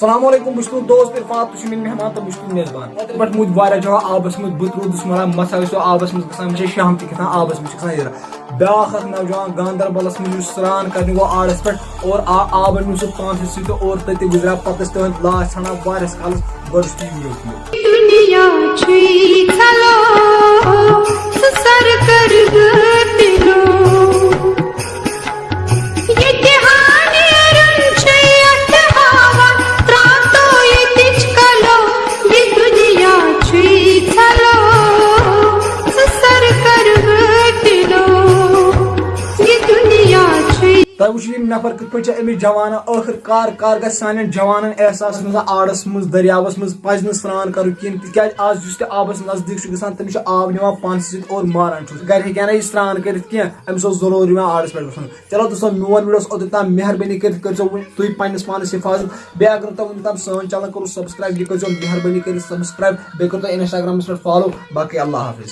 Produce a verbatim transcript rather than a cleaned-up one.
السلام علیکم، بہٕ چھُس تُہُنٛد دوست عرفان، تُہۍ چھِو میٲنۍ مہمان تہٕ بہٕ چھُس تُہُنٛد میزبان۔ اوترٕ پٮ۪ٹھ موٗدۍ واریاہ جمع آبس منٛز، بہٕ تہِ روٗدُس ملان، مسا ٲسۍ تو آبس منٛز گژھان، ہمیشہِ شام تہِ گژھان آبس منٛز چھِ گژھان یِرٕ۔ بیٛاکھ اکھ نوجوان گاندربلس منٛز یُس سرٛان کرنہِ گوٚو آڑس پٮ۪ٹھ اور آ-، آبن نیوٗ سُہ پانسٕے سۭتۍ تہٕ اور تٔتی گُزریو۔ پتہٕ ٲسۍ تِہنٛدۍ لاش ژھانڈان واریاہس کالس، گۄڈٕ چھُ یہِ ویٖڈیو تُلِتھ۔ دُنیا چھُے ژھلو، سُہ سر کر غٲفلو۔ ییٚتہِ ہانیرُن چھُ یتھ ہاوان، ترٛاو تو ییٚتِچ کلو۔ یہِ دُنیا چھُے ژھلو، سُہ سر کر غٲفلو۔ یہِ دُنیا چھُے۔ تۄہہِ وٕچھِو یِم نفر کِتھ پٲٹھۍ چھِ أمِس جوانن، ٲخٕر کار کار گژھِ سانٮ۪ن جوانن احساس منٛز آڑس منٛز، دٔریاوس منٛز پزِ نہٕ سرٛان کرُن کینٛہہ، تِکیازِ آز یُس تہِ آبس نزدیٖک چھُ گژھان، تٔمِس چھُ آب نِوان پانسٕے سۭتۍ اور ماران چھُس۔ گرِکۍ ہٮ۪کہِ ہا نہٕ یہِ سرٛان کٔرِتھ کینٛہہ، أمِس اوس ضروٗری یِوان آڑس پٮ۪ٹھ گژھُن۔ چلو دوستو، میون ویٖڈیو اوس اوٚتتھ تام، مہربٲنی کٔرِتھ کٔرۍزیو وۄنۍ تُہۍ پننِس پانس حفاظت۔ بیٚیہِ اگر تۄہہِ وٕنیُک تام سٲنۍ چینل کوٚروٕ سبسکرایب، یہِ کٔرۍزیو مہربٲنی کٔرِتھ سبسکرایب، بیٚیہِ کٔرِو تُہۍ انسٹاگرامس پٮ۪ٹھ فالو۔ باقٕے اللہ حافظ۔